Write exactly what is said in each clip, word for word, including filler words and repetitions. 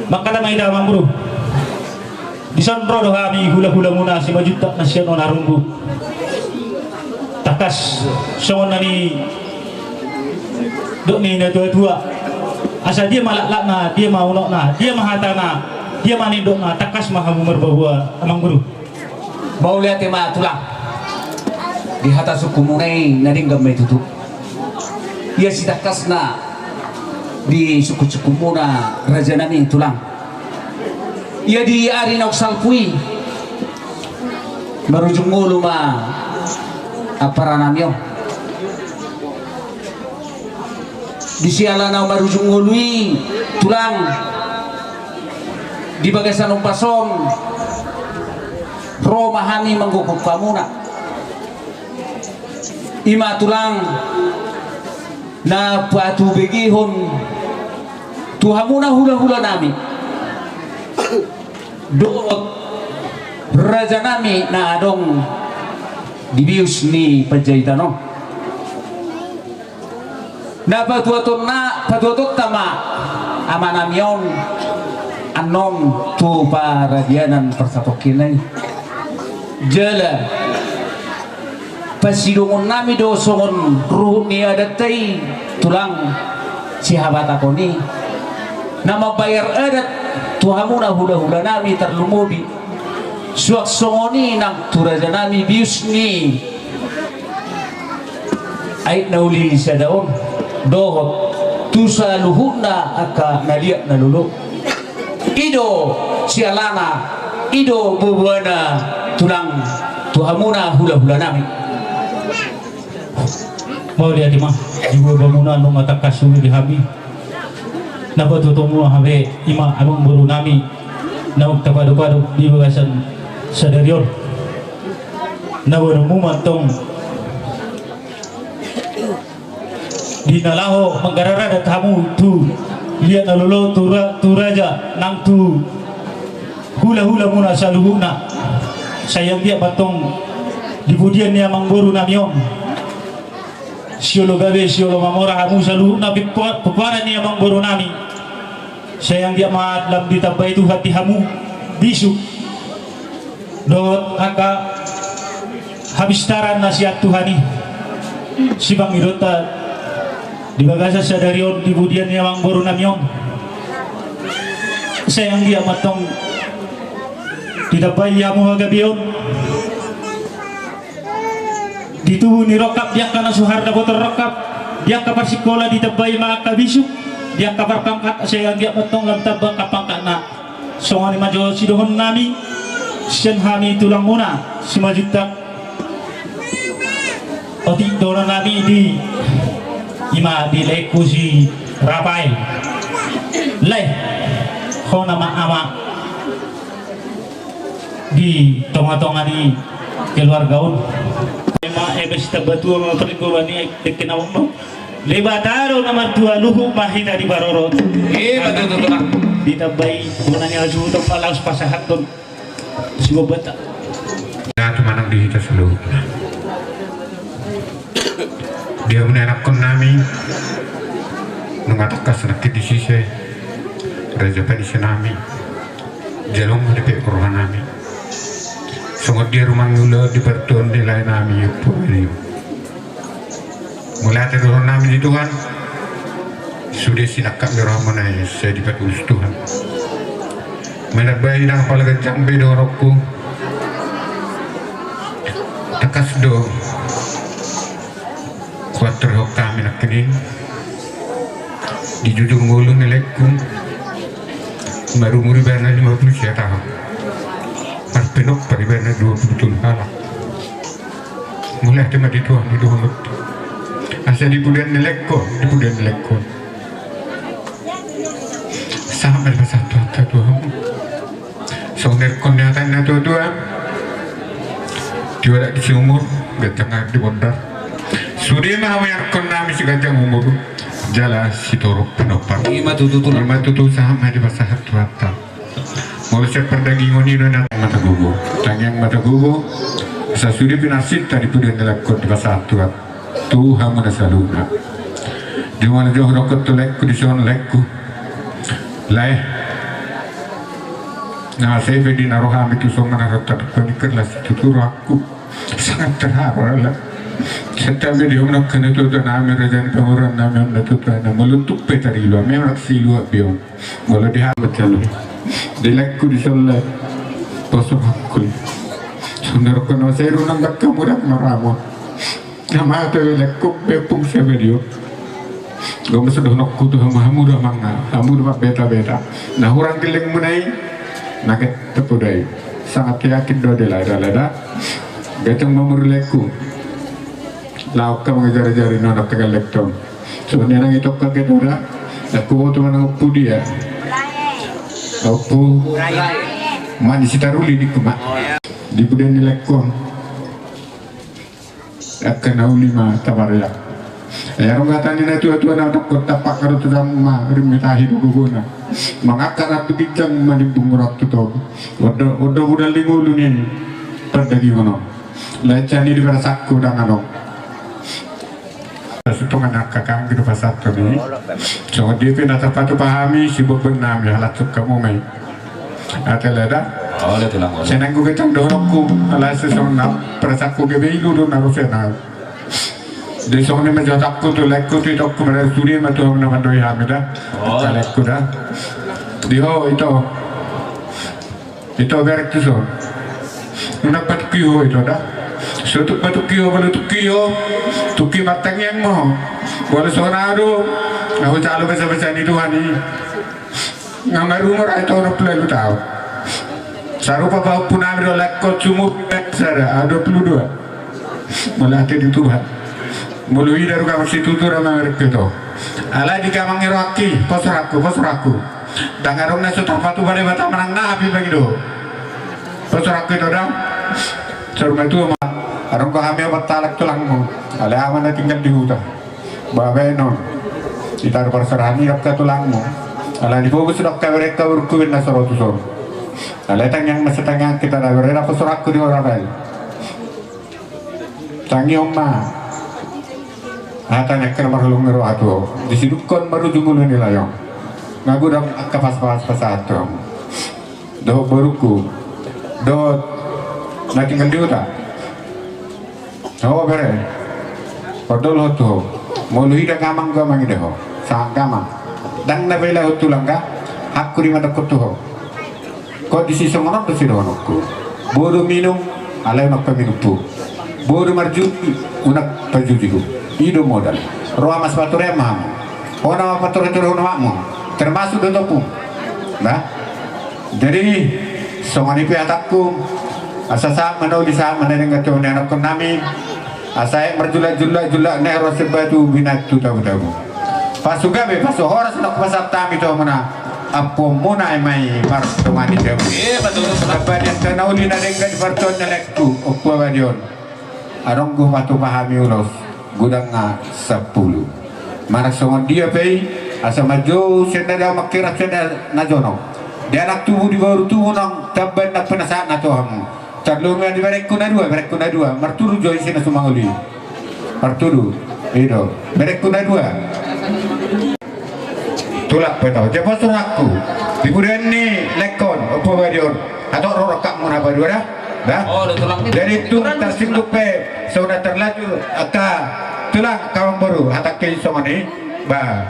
Mangkatai ma hita, Amang Boru. Dison ro do hami hulahulamuna Simanjuntak na sian on na rumbu. Tangkas songon na nidok ni natuatua. Asa dia ma laklakna, dia ma unokna, dia ma hatana, dia ma nidokna, tangkas ma hamu marboaboa, Amang Boru. Mauliate ma, Tulang. Di hata sungkunmuna i na denggan ma i tutu. Ia sitangkasna di sungkunsungkunmuna, rajanami, Tulang. Ia di ari naung salpu i, marujung ngolu ma amparanami on. Di siala na marujung ngolu i, Tulang, di bagasan ombas on ro ma hami manggokhon hamuna. I ma, Tulang, na patubegehon tu hamuna hulahulanami dohot rajanami na adong di bius ni Panjaitan on. Na patuatonna, patuatonta ma amanami on annon tu paradianan parsatongkinna i. Jala pasidongonnami do songon ruhut ni adatta i, Tulang, sihabatahon i, na mambayar adat tu hamuna hulahulanami, tarlumobi suang songon i nang tu rajanami bius ni Aek Nauli Sada on dohot tu saluhutna angka na liat na lolo. I do sialana, i do boaboana, Tulang, tu hamuna hulahulanami. Mauliate ma, di boaboamuna nunga tangkas hubege hami. Na patuatonmuna hape, i ma, Amang Borunami, naung tapadopadop di bagasan sadari on. Na boanonmu ma antong di na laho manggararan adat hamu tu liat na lolo, tu ra-, tu raja nang tu hulahulamuna saluhutna. Sai anggiat ma antong di pudian ni Amang Borunami on, siolo gabe, siolo mamora hamu saluhutna, pimpa-, pomparan ni Amang Borunami. Sai anggiat ma lam ditambai Tuhan di hamu bisuk dohot angka habistaran na sian Tuhan i. Sipangidoanta di bagasan sadari on di pudian ni Amang Borunami on. Sai anggiat ma antong ditambai hamu hagabeon. Di tubu ni rongkap, di angka na so hea dapotan rongkap, di angka parsingkola ditambai ma angka bisuk, di angka parpangkat, sai anggiat ma antong lam tamba angka pangkatna. Songon i ma jo sidohononnami sian hami tulangmuna Simanjuntak. Otik dohononnami di, i ma di laengku si Rafael. Lae, hona ma, Ama. di tonga-tonga ni keluarga on. Ima ebe sitamba tua ma perlinggoman ni kekena on. Debata do na martua, luhut ma hita diparorot. Ima tutu, Tulang. Ditambai bona ni hasuhuton ma laos pasahathon. Siboan bata. Ia tu manang di hita saluhutna. Di hamu na ianakkon nami, nunga tangkas nangkin disi raja panisi nami. Jalo ma di pe roha nami. Songon dia rumang ulaon di partuon ni lae nami, Ompu Mario. Mauliate do dohonon nami di Tuhan. Sude sinangkap ni rohamuna i sai dipatulus Tuhan. Manambai ndang pola ganjang be dohononku. Tangkas do huantusi hami nangkin i. Di jujur ngolu ni laengku, marumur ibaen na lima pulu sia taon. Marpinompar ibaen na dua pulu tolu halak. Mauliate ma di Tuhan di dohononku. Asa di pudian ni laengku, di pudian ni laengku. Sahat ma dipasahat Tuhanta tu hamu. Songon nidok ni hata ni na tua-tua. Tiwalak di siumur, ganjang aek di bondar. Sude ma hamu ianakkon nami siganjang umur. Jala sitorop pinompar. Ima tutu, Tulang. Ima tutu, sahat ma dipasahat Tuhanta. Molo sian pardagingon i do na mata gogo. Tangiang mata gogo. Asa sude pinarsinta di pudian ni laengku on dipasahat Tuhan tu hamuna saluhutna. Jumolo jo hudokkon tu laengku dison, laengku. Lae. Na sai pe di na ro hami tuson manaranta dokkon i, kelas situtu rohangku. Sangat terharu, Lae. Santabi di hamu angka na tuatua nami, raja ni pamoruon nami on na tuatua na, molo tung pe tarlumobi, memang tarlumobi on. Molo di hami tarlumobi. Di laengku dison, Lae. Pos rohangku. Songon nidok na sai ro nang dangka murang maramon. Na mate laengku pe pung sabadio. Gomos dohononku tu hamu, hamu do amang, hamu do mambetabeta. Na hurang gellengmuna i, na get tepudai. Sangat yakin do di Lae da, Lae da. Ganjang ma umur laengku. Laho angka mangajar-ajari na nang tegal lektor. Songon i nang itongka get da. Laengku, boto ma nang Ompu dia. Ompu. Mani Sitaruli ningku ma. Di pudian ni laengku on. Angka na uli ma tapareak. Ia adong hata ni na tuatua na dokkon, tampak na ro tu jang ma rimmi tahi do gogona. Mangangkat aek tu ginjang, manimbung rok tu togu. Ondo, ondo budal di ngolu ni pardagingon on. Lae, sian i di perasangku ndang adong. Sasintongna angka kanggi do pasahaton i. Songon dia pe na tarpatupa hami, siboanboan nami, halashon hamu ma i. Ate, Lae da. Sai nanggo ganjang dohononku, alai songon na perasangku gabe ilu do na ro sian au. Di songon i ma jo hatangku tu laengku, tu itongku, molo sude ma tu hamu na mandok hami da. Laengku da. Di ho ito. Ito, bereng tuson. Unang patungki ho ito da. So tung patungki ho, molo tungki ho, tungki martangiang ma ho. Molo songon au do, ahu jalo basabasa ni Tuhan i. Nga marumur ahu ito onom pulu ualu taon. Sarupa pahompu nami do, laengku, sumur sada, ahu dua pulu dua. Mauliate di Tuhan. Molo ida do gamang situtu ra mamereng ito. Alai di gamang ni rohangki, pos rohangku, pos rohangku. Ndang adong na so tarpatupa Debata manang na hape bagi do. Pos rohangku ito da. Saur matua ma. Adong do hami opat halak tulangmu. Alai ama na tinggal di huta. Bahenon. Ita do parserahan i do angka tulangmu. Alai dibogus do angka berengku, borungku, baen na sarotus on. Alai tangiang ma sitangiang hita da, bereng na pos rohangku di ho, Rafael. Tangihon ma hata ni angka na marholong ni roha tu ho. Disidungkon marujung ulu ni lae on. Nga godang angka paspas pasahat tu ho. Dohot borungku. Dohot na tinggal di huta. Ho bere. Ondo dohot tu ho. Molo ida gamang, gamang ida ho. Sangat gamang. Ndang na bela ho tulang, ga? Hakku di mandokkon tu ho. Kondisi songon on do sidohononku. Bodo minum, alai unang paminumhu. Bodo marjudi, unang pajudihu. I do modal. Roha ma sipaturean ma hamu. Hona ma pature-ture hamu. Termasuk do topu. Nah. Jadi, songon i pe hatangku. Asa sahat ma na uli, sahat ma na denggan tu hamu na ianakkon nami. Asa aek marjulak-julak, julak ni roa sian batu, binahen tu tabu-tabu. Pasu gabe, pasu horas, na hupasahat hami tu hamuna. Ampuonmuna i ma i mardongan i. Tamba ni angka na uli na denggan di partondion, laengku, Ompu Abadi on. Adong do hupatupa hami ulos, godangna sampulu. Manang songon dia pe i, asa manjou sian na dao, mangkirap sian na jonok. Di anak tubu, di boru tubu, nang tamba nang pinasahatna tu hamu. Tarlumobi di berengku na dua, berengku na dua. Martudu jo isi na sumangul i. Martudu. I do. Berengku na dua. Tulang pe tau. Jadi poso rohangku di budian ni laengkon, Ompu Abadi on. Hatop ro rohangmu na padua da. Da. Jadi tung tarsinggung pe, songon na tarlanjut angka tulang, angka amangboru, hatangki songon i. Ba,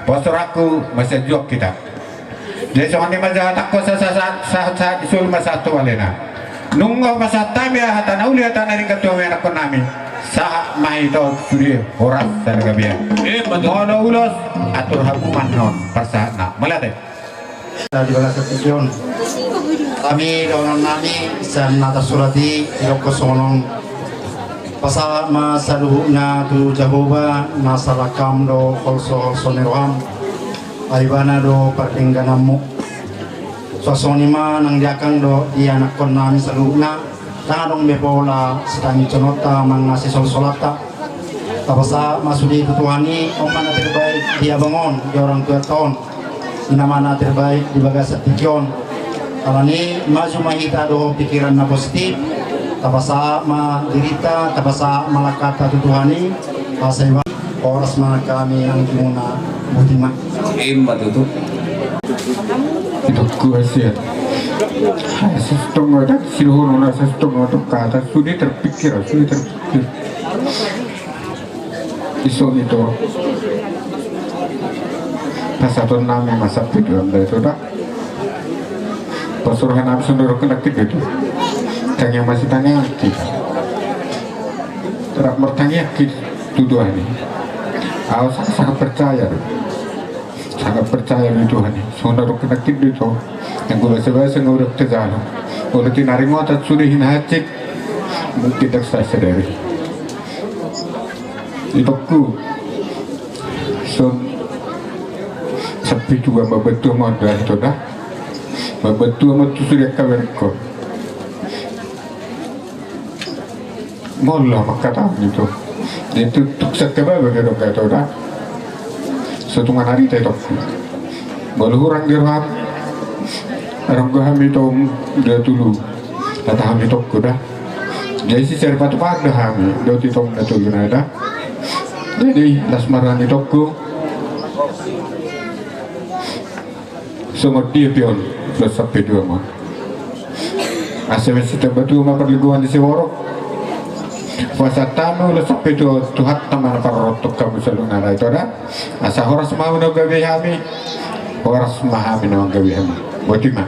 poso rohangku, masianjuang hita. Jadi songon i ma jo hatangku, sahat-sahat ni solu ma sahat tu balena. Nunga hupasahat hami hata na uli, hata na denggan tu hami, anakkonnami, sahat ma hita on sude horas sahali gabe. Molo ulos, atur hamu ma annon parsahatna. Mauliate. Di bagasan tingki on, hami dohononnami sian na tarsurat i, didokkon songon on: Pasahat ma saluhutna tu Jahowa, na salangkam do holso-holso ni roham, ai Ibana do pardenggananmu. Suang songon i ma nang di angkang dohot di anakkonnami saluhutna, ndang adong be pola sitangihononta manang sisolsolanta. Tapasahat ma sude tu Tuhan i. On ma na terbaik di abang on, di orang tuanta on. I nama na terbaik di bagasan tingki on. Alani i, maju ma hita dohot pikiran na positif. Tapasahat ma dirinta, tapasahat ma langkanta tu Tuhan i. Asa ima, horas ma nang hami anggimuna. Botima. Ima tutu. Ito kuasian. Asa sitongka, sidohonon asa sitongka, tongka, asa sude terpikir, sude terpikir. Dison ito. Pasahatonnami ma sampe tu amba ito da. Pasuruhannami songon na rohangki do ito. Tangiang ma sitangiangki. Rap martangiang hita tu Tuhan i. Ahu sangat, sangat percaya do. Sangat percaya do tu Tuhan i. Songon na rohangki do ito. Anggo basabasa nga hurang tajalo. Olo tinaringotan sude hinahansit. Mungkin ndang sasadari. Itongku. Son. Sampe tua ma batua ma da ito da. Batua ma tu sude angka berengkon. Molo mangkatahon ito. Ito tuk sangkababa do angka ito da. Sotung anarita itongku. Molo hurang di roham. Adong do hami tong da tolu. Hata hami itongku da. Jadi sisar patupahan do hami dohot itong na tolu na da. Jadi las ma roha ni itongku. Songon dia pe on, ulos sampe tua ma. Asa sitamba tua ma parlinggoman ni siborok. Pasahat hami ulos sampe tua, Tuhanta ma na parorot tu hamu saluhutna da ito da. Asa horas ma hamu na manggabe hami. Horas ma hami na manggabe hamu. Botima.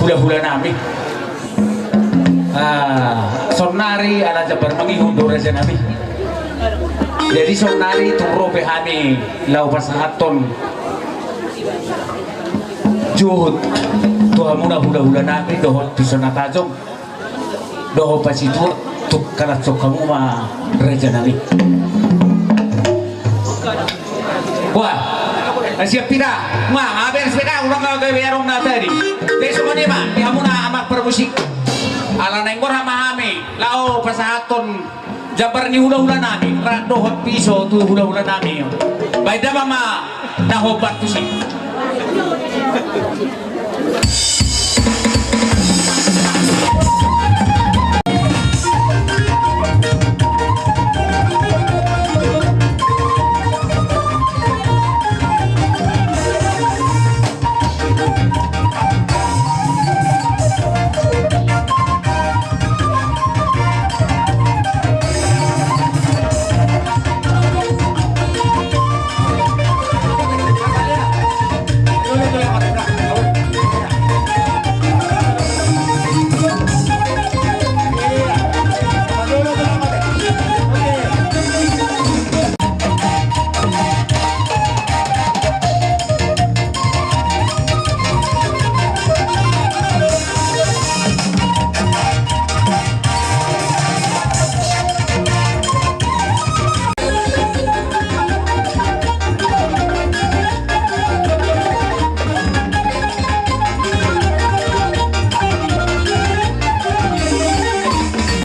Hulahula nami. Ah, saonnari ala jambar mangihut do raja nami. Jadi saonnari tung ro pe hami laho pasahathon juhut tu hamuna hulahula nami dohot piso na tajom dohot pasituak tu kalap songkamu ma raja nami. Wah, siap pira? Ma, aben sepeda ulang kau gawe arong na tadi. Jadi songon i ma di hamuna amak parmusik. Ala naeng borhat ma hami laho pasahathon jambar ni hulahula nami rap dohot piso tu hulahula nami. Baen damang ma na hombar tusi.